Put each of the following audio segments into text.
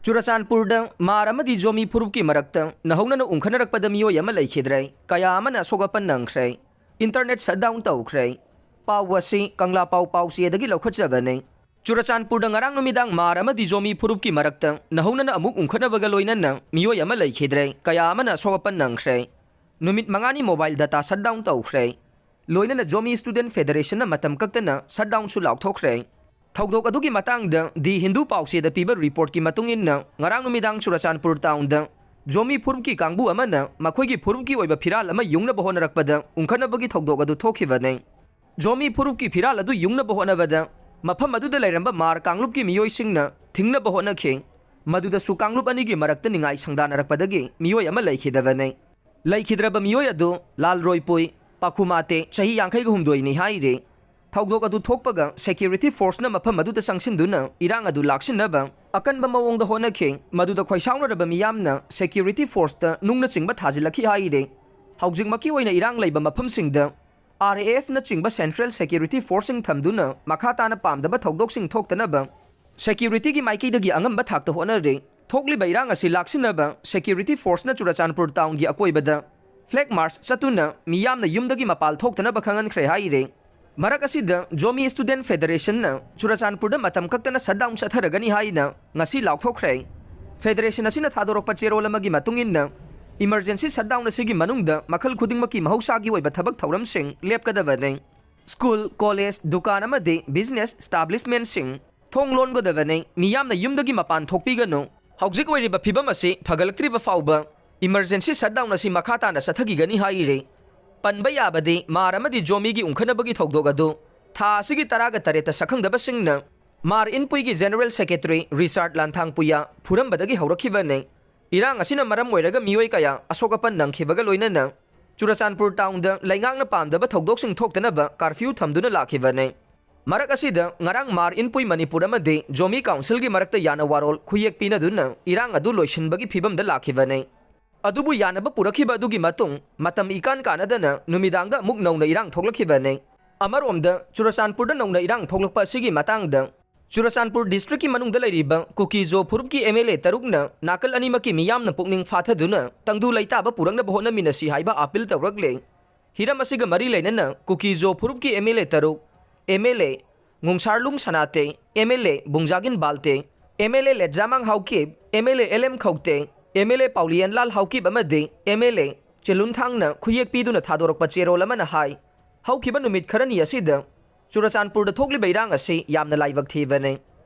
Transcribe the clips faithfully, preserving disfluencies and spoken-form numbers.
ꯆꯨꯔꯆꯥꯟꯄꯨꯔꯗ ꯃꯥꯔ ꯑꯃꯗꯤ ꯖꯣꯃꯤ ꯐꯨꯔꯨꯞꯀꯤ ꯃꯔꯛꯇ ꯅꯧꯍꯧꯅꯅ ꯎꯪꯈꯠꯅꯔꯛꯄꯗ ꯃꯤꯑꯣꯏ ꯑꯃ ꯂꯩꯈꯤꯗ꯭ꯔꯦ, ꯀꯌꯥ ꯑꯃꯅ ꯑꯁꯣꯛ ꯑꯄꯟ ꯅꯪꯈ꯭ꯔꯦ꯫ ꯏꯟꯇꯔꯅꯦꯠ ꯁꯠ ꯗꯥꯎꯟ ꯇꯧꯈ꯭ꯔꯦ꯫ ꯄꯥꯎ ꯑꯁꯤ ꯀꯪꯂꯥ ꯄꯥꯎ ꯄꯥꯎꯆꯦꯗꯒꯤ ꯂꯧꯈꯠꯆꯕꯅꯤ꯫ ꯆꯨꯔꯆꯥꯟꯄꯨꯔꯗ ꯉꯔꯥꯡ ꯅꯨꯃꯤꯗꯥꯡ ꯃꯥꯔ ꯑꯃꯗꯤ ꯖꯣꯃꯤ ꯐꯨꯔꯨꯞꯀꯤ ꯃꯔꯛꯇ ꯅꯧꯍꯧꯅꯅ ꯑꯃꯨꯛ ꯎꯪꯈꯠꯅꯕꯒ ꯂꯣꯏꯅꯅ ꯃꯤꯑꯣꯏ ꯑꯃ ꯂꯩꯈꯤꯗ꯭ꯔꯦ, ꯀꯌꯥ ꯑꯃꯅ ꯑꯁꯣꯛ ꯑꯄꯟ ꯅꯪꯈ꯭ꯔꯦ꯫ ꯅꯨꯃꯤꯠ ꯃꯉꯥꯅꯤ ꯃꯣꯕꯥꯏꯜ ꯗꯇꯥ ꯁꯠ ꯗꯥꯎꯟ ꯇꯧꯈ꯭ꯔꯦ꯫ ꯂꯣꯏꯅꯅ ꯖꯣꯃꯤ ꯁ꯭ꯇꯨꯗꯦꯟꯠ ꯐꯦꯗꯔꯦꯁꯟꯅ ꯃꯇꯝ ꯀꯛꯇꯅ ꯁꯠ ꯗꯥꯎꯟꯁꯨ ꯂꯥꯎꯊꯣꯛꯈ꯭ꯔꯦ꯫ ꯊꯧꯗꯣꯛ ꯑꯗꯨꯒꯤ ꯃꯇꯥꯡꯗ ꯗꯤ ꯍꯤꯟꯗꯨ ꯄꯥꯎꯆꯦꯗ ꯄꯤꯕ ꯔꯤꯄꯣꯔꯠꯀꯤ ꯃꯇꯨꯡ ꯏꯟꯅ, ꯉꯔꯥꯡ ꯅꯨꯃꯤꯗꯥꯡ ꯆꯨꯔꯆꯥꯟꯄꯨꯔ ꯇꯥꯎꯟꯗ ꯖꯣꯃꯤ ꯐꯨꯔꯨꯞꯀꯤ ꯀꯥꯡꯕꯨ ꯑꯃꯅ ꯃꯈꯣꯏꯒꯤ ꯐꯨꯔꯨꯞꯀꯤ ꯑꯣꯏꯕ ꯐꯤꯔꯥꯜ ꯑꯃ ꯌꯨꯡꯅꯕ ꯍꯣꯠꯅꯔꯛꯄꯗ ꯎꯪꯈꯠꯅꯕꯒꯤ ꯊꯧꯗꯣꯛ ꯑꯗꯨ ꯊꯣꯛꯈꯤꯕꯅꯤ꯫ ꯖꯣꯃꯤ ꯐꯨꯔꯨꯞꯀꯤ ꯐꯤꯔꯥꯜ ꯑꯗꯨ ꯌꯨꯡꯅꯕ ꯍꯣꯠꯅꯕꯗ ꯃꯐꯝ ꯑꯗꯨꯗ ꯂꯩꯔꯝꯕ ꯃꯥꯔ ꯀꯥꯡꯂꯨꯞꯀꯤ ꯃꯤꯑꯣꯏꯁꯤꯡꯅ ꯊꯤꯡꯅꯕ ꯍꯣꯠꯅꯈꯤ꯫ ꯃꯗꯨꯗꯁꯨ ꯀꯥꯡꯂꯨꯞ ꯑꯅꯤꯒꯤ ꯃꯔꯛꯇ ꯅꯤꯡꯉꯥꯏ ꯁꯪꯗꯥꯅꯔꯛꯄꯗꯒꯤ ꯃꯤꯑꯣꯏ ꯑꯃ ꯂꯩꯈꯤꯗꯕꯅꯤ꯫ ꯂꯩꯈꯤꯗ꯭ꯔꯕ ꯃꯤꯑꯣꯏ ꯑꯗꯨ ꯂꯥꯜꯔꯣꯏꯄꯨꯏ ꯄꯥꯈꯨꯃꯥꯇꯦ, ꯆꯍꯤ ꯌꯥꯡꯈꯩꯒ ꯍꯨꯝꯗꯣꯏꯅꯤ ꯍꯥꯏꯔꯤ꯫ ꯊꯧꯗꯣꯛ ꯑꯗꯨ ꯊꯣꯛꯄꯒ ꯁꯦꯀ꯭ꯌꯨꯔꯤꯇꯤ ꯐꯣꯔꯁꯅ ꯃꯐꯝ ꯑꯗꯨꯗ ꯆꯪꯁꯤꯟꯗꯨꯅ ꯏꯔꯥꯡ ꯑꯗꯨ ꯂꯥꯛꯁꯤꯟꯅꯕ ꯑꯀꯟꯕ ꯃꯑꯣꯡꯗ ꯍꯣꯠꯅꯈꯤ꯫ ꯃꯗꯨꯗ ꯈꯣꯏꯁꯥꯎꯅꯔꯕ ꯃꯤꯌꯥꯝꯅ ꯁꯦꯀ꯭ꯌꯨꯔꯤꯇꯤ ꯐꯣꯔꯁꯇ ꯅꯨꯡꯅꯆꯤꯡꯕ ꯊꯥꯖꯤꯜꯂꯛꯈꯤ ꯍꯥꯏꯔꯤ꯫ ꯍꯧꯖꯤꯛꯃꯛꯀꯤ ꯑꯣꯏꯅ ꯏꯔꯥꯡ ꯂꯩꯕ ꯃꯐꯝꯁꯤꯡꯗ ꯑꯥꯔ ꯑꯦ ꯑꯦꯐꯅꯆꯤꯡꯕ ꯁꯦꯟꯇ꯭ꯔꯦꯜ ꯁꯦꯀ꯭ꯌꯨꯔꯤꯇꯤ ꯐꯣꯔꯁꯁꯤꯡ ꯊꯝꯗꯨꯅ ꯃꯈꯥ ꯇꯥꯅ ꯄꯥꯝꯗꯕ ꯊꯧꯗꯣꯛꯁꯤꯡ ꯊꯣꯛꯇꯅꯕ ꯁꯦꯀ꯭ꯌꯨꯔꯤꯇꯤꯒꯤ ꯃꯥꯏꯀꯩꯗꯒꯤ ꯑꯉꯝꯕ ꯊꯥꯛꯇ ꯍꯣꯠꯅꯔꯤ꯫ ꯊꯣꯛꯂꯤꯕ ꯏꯔꯥꯡ ꯑꯁꯤ ꯂꯥꯛꯁꯤꯟꯅꯕ ꯁꯦꯀ꯭ꯌꯨꯔꯤꯇꯤ ꯐꯣꯔꯁꯅ ꯆꯨꯔꯆꯥꯟꯄꯨꯔ ꯇꯥꯎꯟꯒꯤ ꯑꯀꯣꯏꯕꯗ ꯐ꯭ꯂꯦꯒ ꯃꯥꯔꯆ ꯆꯠꯇꯨꯅ ꯃꯤꯌꯥꯝꯅ ꯌꯨꯝꯗꯒꯤ ꯃꯄꯥꯜ ꯊꯣꯛꯇꯅꯕ ꯈꯪꯍꯟꯈ꯭ꯔꯦ ꯍꯥꯏꯔꯤ꯫ ꯃꯔꯛ ꯑꯁꯤꯗ ꯖꯣꯃꯤ ꯁ꯭ꯇꯨꯗꯦꯟꯠ ꯐꯦꯗꯔꯦꯁꯟꯅ ꯆꯨꯔꯆꯥꯟꯄꯨꯔꯗ ꯃꯇꯝ ꯀꯛꯇꯅ ꯁꯠ ꯗꯥꯎꯟ ꯆꯠꯊꯔꯒꯅꯤ ꯍꯥꯏꯅ ꯉꯁꯤ ꯂꯥꯎꯊꯣꯛꯈ꯭ꯔꯦ꯫ ꯐꯦꯗꯔꯦꯁꯟ ꯑꯁꯤꯅ ꯊꯥꯗꯣꯔꯛꯄ ꯆꯦꯔꯣꯜ ꯑꯃꯒꯤ ꯃꯇꯨꯡ ꯏꯟꯅ, ꯏꯃꯔꯖꯦꯟꯁꯤ ꯁꯠ ꯗꯥꯎꯟ ꯑꯁꯤꯒꯤ ꯃꯅꯨꯡꯗ ꯃꯈꯜ ꯈꯨꯗꯤꯡꯃꯛꯀꯤ ꯃꯍꯧꯁꯥꯒꯤ ꯑꯣꯏꯕ ꯊꯕꯛ ꯊꯧꯔꯝꯁꯤꯡ ꯂꯦꯞꯀꯗꯕꯅꯤ꯫ ꯁ꯭ꯀꯨꯜ, ꯀꯣꯂꯦꯖ, ꯗꯨꯀꯥꯟ ꯑꯃꯗꯤ ꯕꯤꯖꯤꯅꯦꯁ ꯏꯁꯇꯥꯕ꯭ꯂꯤꯁꯃꯦꯟꯠꯁꯤꯡ ꯊꯣꯡ ꯂꯣꯟꯒꯗꯕꯅꯤ꯫ ꯃꯤꯌꯥꯝꯅ ꯌꯨꯝꯗꯒꯤ ꯃꯄꯥꯟ ꯊꯣꯛꯄꯤꯒꯅꯨ꯫ ꯍꯧꯖꯤꯛ ꯑꯣꯏꯔꯤꯕ ꯐꯤꯕꯝ ꯑꯁꯤ ꯐꯒꯠꯂꯛꯇ꯭ꯔꯤꯕ ꯐꯥꯎꯕ ꯏꯃꯔꯖꯦꯟꯁꯤ ꯁꯠ ꯗꯥꯎꯟ ꯑꯁꯤ ꯃꯈꯥ ꯇꯥꯅ ꯆꯠꯊꯈꯤꯒꯅꯤ ꯍꯥꯏꯔꯤ꯫ ꯄꯟꯕ ꯌꯥꯕꯗꯤ, ꯃꯥꯔ ꯑꯃꯗꯤ ꯖꯣꯃꯤꯒꯤ ꯎꯪꯈꯠꯅꯕꯒꯤ ꯊꯧꯗꯣꯛ ꯑꯗꯨ ꯊꯥ ꯑꯁꯤꯒꯤ ꯇꯔꯥꯒ ꯇꯔꯦꯠꯇ ꯁꯛꯈꯪꯗꯕꯁꯤꯡꯅ ꯃꯥꯔ ꯏꯟꯄꯨꯏꯒꯤ ꯖꯦꯅꯔꯦꯜ ꯁꯦꯀ꯭ꯔꯦꯇꯔꯤ ꯔꯤꯆꯥꯔꯗ ꯂꯥꯟꯊꯥꯡꯄꯨꯌꯥ ꯐꯨꯔꯝꯕꯗꯒꯤ ꯍꯧꯔꯛꯈꯤꯕꯅꯤ꯫ ꯏꯔꯥꯡ ꯑꯁꯤꯅ ꯃꯔꯝ ꯑꯣꯏꯔꯒ ꯃꯤꯑꯣꯏ ꯀꯌꯥ ꯑꯁꯣꯛ ꯑꯄꯟ ꯅꯪꯈꯤꯕꯒ ꯂꯣꯏꯅꯅ ꯆꯨꯔꯆꯥꯟꯄꯨꯔ ꯇꯥꯎꯟꯗ ꯂꯩꯉꯥꯛꯅ ꯄꯥꯝꯗꯕ ꯊꯧꯗꯣꯛꯁꯤꯡ ꯊꯣꯛꯇꯅꯕ ꯀꯥꯔꯐ꯭ꯌꯨ ꯊꯝꯗꯨꯅ ꯂꯥꯛꯈꯤꯕꯅꯤ꯫ ꯃꯔꯛ ꯑꯁꯤꯗ, ꯉꯔꯥꯡ ꯃꯥꯔ ꯏꯟꯄꯨꯏ ꯃꯅꯤꯄꯨꯔ ꯑꯃꯗꯤ ꯖꯣꯃꯤ ꯀꯥꯎꯟꯁꯤꯜꯒꯤ ꯃꯔꯛꯇ ꯌꯥꯅꯋꯥꯔꯣꯜ ꯈꯨꯌꯦꯛ ꯄꯤꯅꯗꯨꯅ ꯏꯔꯥꯡ ꯑꯗꯨ ꯂꯣꯏꯁꯤꯟꯕꯒꯤ ꯐꯤꯕꯝꯗ ꯂꯥꯛꯈꯤꯕꯅꯤ꯫ ꯑꯗꯨꯕꯨ ꯌꯥꯅꯕ ꯄꯨꯔꯛꯈꯤꯕ ꯑꯗꯨꯒꯤ ꯃꯇꯨꯡ ꯃꯇꯝ ꯏꯀꯥꯟ ꯀꯥꯟꯅꯗꯅ ꯅꯨꯃꯤꯗꯥꯡꯗ ꯑꯃꯨꯛ ꯅꯧꯅ ꯏꯔꯥꯡ ꯊꯣꯛꯂꯛꯈꯤꯕꯅꯤ꯫ ꯑꯃꯔꯣꯝꯗ, ꯆꯨꯔꯆꯥꯟꯄꯨꯔꯗ ꯅꯧꯅ ꯏꯔꯥꯡ ꯊꯣꯛꯂꯛꯄ ꯑꯁꯤꯒꯤ ꯃꯇꯥꯡꯗ ꯆꯨꯔꯆꯥꯟꯄꯨꯔ ꯗꯤꯁꯇ꯭ꯔꯤꯛꯀꯤ ꯃꯅꯨꯡꯗ ꯂꯩꯔꯤꯕ ꯀꯨꯀꯤ-ꯖꯣ ꯐꯨꯔꯨꯞꯀꯤ ꯑꯦꯝ ꯑꯦꯜ ꯑꯦ ꯇꯔꯨꯛꯅ ꯅꯥꯀꯜ ꯑꯅꯤꯃꯛꯀꯤ ꯃꯤꯌꯥꯝꯅ ꯄꯨꯛꯅꯤꯡ ꯐꯥꯊꯗꯨꯅ ꯇꯪꯗꯨ ꯂꯩꯇꯥꯕ ꯄꯨꯔꯛꯅꯕ ꯍꯣꯠꯅꯃꯤꯟꯅꯁꯤ ꯍꯥꯏꯕ ꯑꯥꯄꯤꯜ ꯇꯧꯔꯛꯂꯦ꯫ ꯍꯤꯔꯝ ꯑꯁꯤꯒ ꯃꯔꯤ ꯂꯩꯅꯅ ꯀꯨꯀꯤ-ꯖꯣ ꯐꯨꯔꯨꯞꯀꯤ M L A Taruk, M L A Ngungsarlung Sanate, M L A Bungjagin Balte, M L A Letzamang Haokip, M L A L M Khaute, M L A Paolienlal Haokip ꯑꯃꯗꯤ ꯑꯦꯝ ꯑꯦꯜ ꯑꯦ ꯆꯤꯂꯨꯟꯊꯥꯡꯅ ꯈꯨꯌꯦꯛ ꯄꯤꯗꯨꯅ ꯊꯥꯗꯣꯔꯛꯄ ꯆꯦꯔꯣꯜ ꯑꯃꯅ ꯍꯥꯏ, ꯍꯧꯈꯤꯕ ꯅꯨꯃꯤꯠ ꯈꯔꯅꯤ ꯑꯁꯤꯗ ꯆꯨꯔꯆꯥꯟꯄꯨꯔꯗ ꯊꯣꯛꯂꯤꯕ ꯏꯔꯥꯡ ꯑꯁꯤ ꯌꯥꯝꯅ ꯂꯥꯏꯕꯛ ꯊꯤꯕꯅꯤ꯫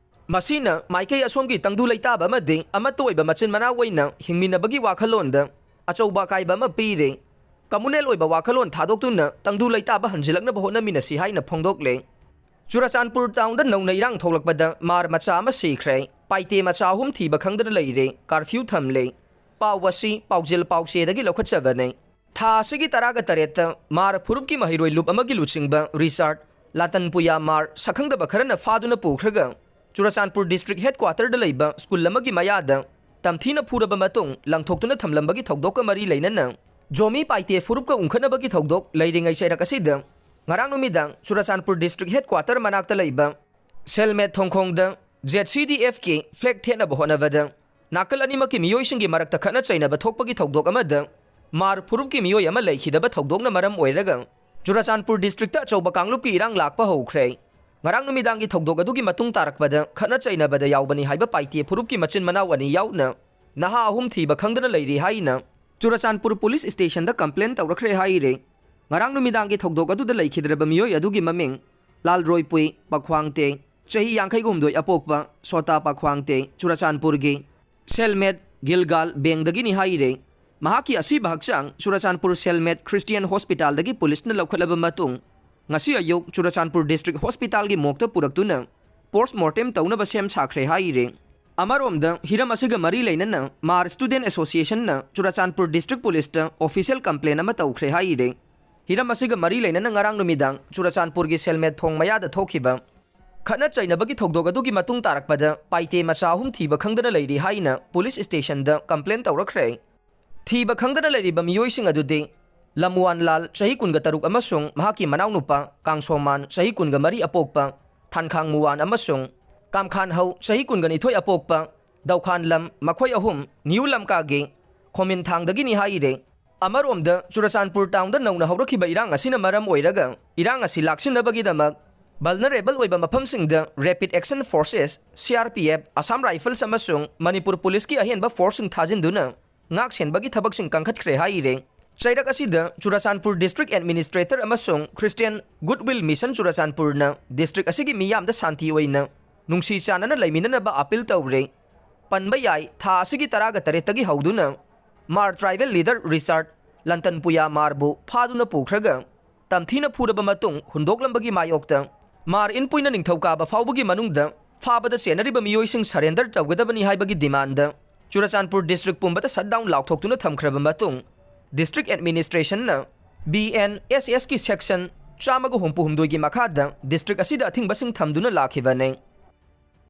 ꯃꯁꯤꯅ ꯃꯥꯏꯀꯩ ꯑꯁꯣꯝꯒꯤ ꯇꯪꯗꯨ ꯂꯩꯇꯥꯕ ꯑꯃꯗꯤ ꯑꯃꯠꯇ ꯑꯣꯏꯕ ꯃꯆꯤꯟ ꯃꯅꯥꯎ ꯑꯣꯏꯅ ꯍꯤꯡꯃꯤꯟꯅꯕꯒꯤ ꯋꯥꯈꯜꯂꯣꯟꯗ ꯑꯆꯧꯕ ꯑꯀꯥꯏꯕ ꯑꯃ ꯄꯤꯔꯦ꯫ ꯀꯝꯃꯨꯅꯦꯜ ꯑꯣꯏꯕ ꯋꯥꯈꯜꯂꯣꯟ ꯊꯥꯗꯣꯛꯇꯨꯅ ꯇꯪꯗꯨ ꯂꯩꯇꯥꯕ ꯍꯟꯖꯤꯜꯂꯛꯅꯕ ꯍꯣꯠꯅꯃꯤꯟꯅꯁꯤ ꯍꯥꯏꯅ ꯐꯣꯡꯗꯣꯛꯂꯦ꯫ ꯆꯨꯔꯆꯥꯟꯄꯨꯔ ꯇꯥꯎꯟꯗ ꯅꯧꯅ ꯏꯔꯥꯡ ꯊꯣꯛꯂꯛꯄꯗ ꯃꯥꯔ ꯃꯆꯥ ꯑꯃ ꯁꯤꯈ꯭ꯔꯦ꯫ ꯄꯥꯏꯇꯦ ꯃꯆꯥ ꯑꯍꯨꯝ ꯊꯤꯕ ꯈꯪꯗꯅ ꯂꯩꯔꯦ꯫ ꯀꯥꯔꯐ꯭ꯌꯨ ꯊꯝꯂꯦ꯫ ꯄꯥꯎ ꯑꯁꯤ ꯄꯥꯎꯖꯦꯜ ꯄꯥꯎꯆꯦꯗꯒꯤ ꯂꯧꯈꯠꯆꯕꯅꯤ꯫ ꯊꯥ ꯑꯁꯤꯒꯤ ꯇꯔꯥꯒ ꯇꯔꯦꯠꯇ ꯃꯥꯔ ꯐꯨꯔꯨꯞꯀꯤ ꯃꯍꯩꯔꯣꯏ ꯂꯨꯞ ꯑꯃꯒꯤ ꯂꯨꯆꯤꯡꯕ ꯔꯤꯆꯥꯔꯗ ꯂꯥꯇꯟꯄꯨꯌꯥ ꯃꯥꯔ ꯁꯛꯈꯪꯗꯕ ꯈꯔꯅ ꯐꯥꯗꯨꯅ ꯄꯨꯈ꯭ꯔꯒ ꯆꯨꯔꯆꯥꯟꯄꯨꯔ ꯗꯤꯁꯇ꯭ꯔꯤꯛ ꯍꯦꯗꯀ꯭ꯋꯥꯇꯔꯗ ꯂꯩꯕ ꯁ꯭ꯀꯨꯜ ꯑꯃꯒꯤ ꯃꯌꯥꯗ ꯇꯝꯊꯤꯅ ꯐꯨꯔꯕ ꯃꯇꯨꯡ ꯂꯪꯊꯣꯛꯇꯨꯅ ꯊꯝꯂꯝꯕꯒꯤ ꯊꯧꯗꯣꯛꯀ ꯃꯔꯤ ꯂꯩꯅꯅ ꯖꯣꯃꯤ ꯄꯥꯏꯇꯦ ꯐꯨꯔꯨꯞꯀ ꯎꯪꯈꯠꯅꯕꯒꯤ ꯊꯧꯗꯣꯛ ꯂꯩꯔꯤꯉꯩ ꯆꯩꯔꯛ ꯑꯁꯤꯗ ꯉꯔꯥꯡ ꯅꯨꯃꯤꯗꯥꯡ ꯆꯨꯔꯆꯥꯟꯄꯨꯔ ꯗꯤꯁꯇ꯭ꯔꯤꯛ ꯍꯦꯗꯀ꯭ꯋꯥꯇꯔ ꯃꯅꯥꯛꯇ ꯂꯩꯕ ꯁꯦꯜꯃꯦꯠ ꯊꯣꯡꯈꯣꯡꯗ ꯖꯦꯠ ꯁꯤ ꯗꯤ ꯑꯦꯐꯀꯤ ꯐ꯭ꯂꯦꯒ ꯊꯦꯠꯅꯕ ꯍꯣꯠꯅꯕꯗ ꯅꯥꯀꯜ ꯑꯅꯤꯃꯛꯀꯤ ꯃꯤꯑꯣꯏꯁꯤꯡꯒꯤ ꯃꯔꯛꯇ ꯈꯠꯅ ꯆꯩꯅꯕ ꯊꯣꯛꯄꯒꯤ ꯊꯧꯗꯣꯛ ꯑꯃꯗ ꯃꯥꯔ ꯐꯨꯔꯨꯞꯀꯤ ꯃꯤꯑꯣꯏ ꯑꯃ ꯂꯩꯈꯤꯗꯕ ꯊꯧꯗꯣꯛꯅ ꯃꯔꯝ ꯑꯣꯏꯔꯒ ꯆꯨꯔꯆꯥꯟꯄꯨꯔ ꯗꯤꯁꯇ꯭ꯔꯤꯛꯇ ꯑꯆꯧꯕ ꯀꯥꯡꯂꯨꯞꯀꯤ ꯏꯔꯥꯡ ꯂꯥꯛꯄ ꯍꯧꯈ꯭ꯔꯦ꯫ ꯉꯔꯥꯡ ꯅꯨꯃꯤꯗꯥꯡꯒꯤ ꯊꯧꯗꯣꯛ ꯑꯗꯨꯒꯤ ꯃꯇꯨꯡ ꯇꯥꯔꯛꯄꯗ ꯈꯠꯅ ꯆꯩꯅꯕꯗ ꯌꯥꯎꯕꯅꯤ ꯍꯥꯏꯕ ꯄꯥꯏꯇꯦ ꯐꯨꯔꯨꯞꯀꯤ ꯃꯆꯤꯟ ꯃꯅꯥꯎ ꯑꯅꯤ ꯌꯥꯎꯅ ꯅꯍꯥ ꯑꯍꯨꯝ ꯊꯤꯕ ꯈꯪꯗꯅ ꯂꯩꯔꯤ ꯍꯥꯏꯅ ꯆꯨꯔꯆꯥꯟꯄꯨꯔ ꯄꯨꯂꯤꯁ ꯁ꯭ꯇꯦꯁꯟꯗ ꯀꯝꯄ꯭ꯂꯦꯟ ꯇꯧꯔꯛꯈ꯭ꯔꯦ ꯍꯥꯏꯔꯦ꯫ ꯉꯔꯥꯡ ꯅꯨꯃꯤꯗꯥꯡꯒꯤ ꯊꯧꯗꯣꯛ ꯑꯗꯨꯗ ꯂꯩꯈꯤꯗ꯭ꯔꯕ ꯃꯤꯑꯣꯏ ꯑꯗꯨꯒꯤ ꯃꯃꯤꯡ ꯂꯥꯜꯔꯣꯏꯄꯨꯏ ꯄꯥꯈ꯭ꯋꯥꯡꯇꯦ, ꯆꯍꯤ ꯌꯥꯡꯈꯩ ꯍꯨꯝꯗꯣꯏ ꯑꯄꯣꯛꯄ ꯁꯣꯇꯥ ꯄꯥꯈ꯭ꯋꯥꯡꯇꯦ, ꯆꯨꯔꯆꯥꯟꯄꯨꯔꯒꯤ ꯁꯦꯜꯃꯦꯠ ꯒꯤꯜꯒꯥꯜ ꯕꯦꯡꯗꯒꯤꯅꯤ ꯍꯥꯏꯔꯦ꯫ ꯃꯍꯥꯛꯀꯤ ꯑꯁꯤꯕ ꯍꯛꯆꯥꯡ ꯆꯨꯔꯆꯥꯟꯄꯨꯔ ꯁꯦꯜꯃꯦꯠ ꯈ꯭ꯔꯤꯁꯇꯤꯌꯥꯟ ꯍꯣꯁꯄꯤꯇꯥꯜꯗꯒꯤ ꯄꯨꯂꯤꯁꯅ ꯂꯧꯈꯠꯂꯕ ꯃꯇꯨꯡ, ꯉꯁꯤ ꯑꯌꯨꯛ ꯆꯨꯔꯆꯥꯟꯄꯨꯔ ꯗꯤꯁꯇ꯭ꯔꯤꯛ ꯍꯣꯁꯄꯤꯇꯥꯜꯒꯤ ꯃꯣꯔꯒꯇ ꯄꯨꯔꯛꯇꯨꯅ ꯄꯣꯁꯃꯣꯔꯇꯦꯝ ꯇꯧꯅꯕ ꯁꯦꯝ ꯁꯥꯈ꯭ꯔꯦ ꯍꯥꯏꯔꯦ꯫ ꯑꯃꯔꯣꯝꯗ ꯍꯤꯔꯝ ꯑꯁꯤꯒ ꯃꯔꯤ ꯂꯩꯅꯅ ꯃꯥꯔ ꯁ꯭ꯇꯨꯗꯦꯟꯠ ꯑꯦꯁꯣꯁꯤꯌꯦꯁꯟꯅ ꯆꯨꯔꯆꯥꯟꯄꯨꯔ ꯗꯤꯁꯇ꯭ꯔꯤꯛ ꯄꯨꯂꯤꯁꯇ ꯑꯣꯐꯤꯁꯤꯌꯦꯜ ꯀꯝꯄ꯭ꯂꯦꯟ ꯑꯃ ꯇꯧꯈ꯭ꯔꯦ ꯍꯥꯏꯔꯦ꯫ ꯍꯤꯔꯝ ꯑꯁꯤꯒ ꯃꯔꯤ ꯂꯩꯅꯅ ꯉꯔꯥꯡ ꯅꯨꯃꯤꯗꯥꯡ ꯆꯨꯔꯆꯥꯟꯄꯨꯔꯒꯤ ꯁꯦꯜꯃꯦꯠ ꯊꯣꯡ ꯃꯌꯥꯗ ꯊꯣꯛꯈꯤꯕ ꯈꯠꯅ ꯆꯩꯅꯕꯒꯤ ꯊꯧꯗꯣꯛ ꯑꯗꯨꯒꯤ ꯃꯇꯨꯡ ꯇꯥꯔꯛꯄꯗ ꯄꯥꯏꯇꯦ ꯃꯆꯥ ꯑꯍꯨꯝ ꯊꯤꯕ ꯈꯪꯗꯅ ꯂꯩꯔꯤ ꯍꯥꯏꯅ ꯄꯨꯂꯤꯁ ꯁ꯭ꯇꯦꯁꯟꯗ ꯀꯝꯄ꯭ꯂꯦꯟ ꯇꯧꯔꯛꯈ꯭ꯔꯦ꯫ ꯊꯤꯕ ꯈꯪꯗꯅ ꯂꯩꯔꯤꯕ ꯃꯤꯑꯣꯏꯁꯤꯡ ꯑꯗꯨꯗꯤ ꯂꯝꯋꯥꯟ ꯂꯥꯜ, ꯆꯍꯤ ꯀꯨꯟꯒ ꯇꯔꯨꯛ, ꯑꯃꯁꯨꯡ ꯃꯍꯥꯛꯀꯤ ꯃꯅꯥꯎꯅꯨꯄꯥ ꯀꯥꯡꯁꯣꯃꯥꯟ, ꯆꯍꯤ ꯀꯨꯟꯒ ꯃꯔꯤ ꯑꯄꯣꯛꯄ ꯊꯥꯟꯈꯥꯡ ꯃꯨꯋꯥꯟ, ꯑꯃꯁꯨꯡ ꯀꯥꯝꯈꯥꯟꯍꯧ, ꯆꯍꯤ ꯀꯨꯟꯒ ꯅꯤꯊꯣꯏ ꯑꯄꯣꯛꯄ, ꯗꯧꯈꯥꯟꯂꯝ, ꯃꯈꯣꯏ ꯑꯍꯨꯝ ꯅ꯭ꯌꯨ ꯂꯝꯀꯥꯒꯤ ꯈꯣꯃꯤꯟꯊꯥꯡꯗꯒꯤꯅꯤ ꯍꯥꯏꯔꯦ꯫ ꯑꯃꯔꯣꯝꯗ, ꯆꯨꯔꯆꯥꯟꯄꯨꯔ ꯇꯥꯎꯟꯗ ꯅꯧꯅ ꯍꯧꯔꯛꯈꯤꯕ ꯏꯔꯥꯡ ꯑꯁꯤꯅ ꯃꯔꯝ ꯑꯣꯏꯔꯒ ꯏꯔꯥꯡ ꯑꯁꯤ ꯂꯥꯛꯁꯤꯟꯅꯕꯒꯤꯗꯃꯛ vulnerable ꯑꯣꯏꯕ ꯃꯐꯝꯁꯤꯡꯗ Rapid Action Forces, C R P F, Assam Rifles ꯑꯃꯁꯨꯡ ꯃꯅꯤꯄꯨꯔ ꯄꯨꯂꯤꯁꯀꯤ ꯑꯍꯦꯟꯕ ꯐꯣꯔꯁꯁꯤꯡ ꯊꯥꯖꯤꯟꯗꯨꯅ ꯉꯥꯛ ꯁꯦꯟꯕꯒꯤ ꯊꯕꯛꯁꯤꯡ ꯀꯟꯈꯠꯈ꯭ꯔꯦ ꯍꯥꯏꯔꯦ꯫ ꯆꯩꯔꯛ ꯑꯁꯤꯗ ꯆꯨꯔꯆꯥꯟꯄꯨꯔ District Administrator ꯑꯃꯁꯨꯡ Christian Goodwill Mission ꯆꯨꯔꯆꯥꯟꯄꯨꯔꯅ district ꯑꯁꯤꯒꯤ ꯃꯤꯌꯥꯝꯗ ꯁꯥꯟꯇꯤ ꯑꯣꯏꯅ ꯅꯨꯡꯁꯤ ꯆꯥꯟꯅꯅ ꯂꯩꯃꯤꯟꯅꯅꯕ appeal ꯇꯧꯔꯦ꯫ ꯄꯟꯕ ꯌꯥꯏ, ꯊꯥ ꯑꯁꯤꯒꯤ ꯇꯔꯥꯒ ꯇꯔꯦꯠꯇꯒꯤ ꯍꯧꯗꯨꯅ ꯃꯥꯔ tribal leader Richard ꯂꯟꯇꯟꯄꯨꯌꯥ ꯃꯥꯔꯕꯨ ꯐꯥꯗꯨꯅ ꯄꯨꯈ꯭ꯔꯒ ꯇꯝꯊꯤꯅ ꯐꯨꯔꯕ ꯃꯇꯨꯡ ꯍꯨꯟꯗꯣꯛꯂꯝꯕꯒꯤ ꯃꯥꯌꯣꯛꯇ ꯃꯥꯔ ꯏꯟꯄꯨꯏꯅ ꯅꯤꯡꯊꯧꯀꯥꯕ ꯐꯥꯎꯕꯒꯤ ꯃꯅꯨꯡꯗ ꯐꯥꯕꯗ ꯆꯦꯟꯅꯔꯤꯕ ꯃꯤꯑꯣꯏꯁꯤꯡ surrender ꯇꯧꯒꯗꯕꯅꯤ ꯍꯥꯏꯕꯒꯤ demand ꯆꯨꯔꯆꯥꯟꯄꯨꯔ district ꯄꯨꯝꯕꯗ shutdown ꯂꯥꯎꯊꯣꯛꯇꯨꯅ ꯊꯝꯈ꯭ꯔꯕ ꯃꯇꯨꯡ, district administrationꯅ B N S S ꯀꯤ section ꯆꯥꯝꯃꯒ ꯍꯨꯝꯐꯨ ꯍꯨꯝꯗꯣꯏꯒꯤ ꯃꯈꯥꯗ district ꯑꯁꯤꯗ ꯑꯊꯤꯡꯕꯁꯤꯡ ꯊꯝꯗꯨꯅ ꯂꯥꯛꯈꯤꯕꯅꯤ꯫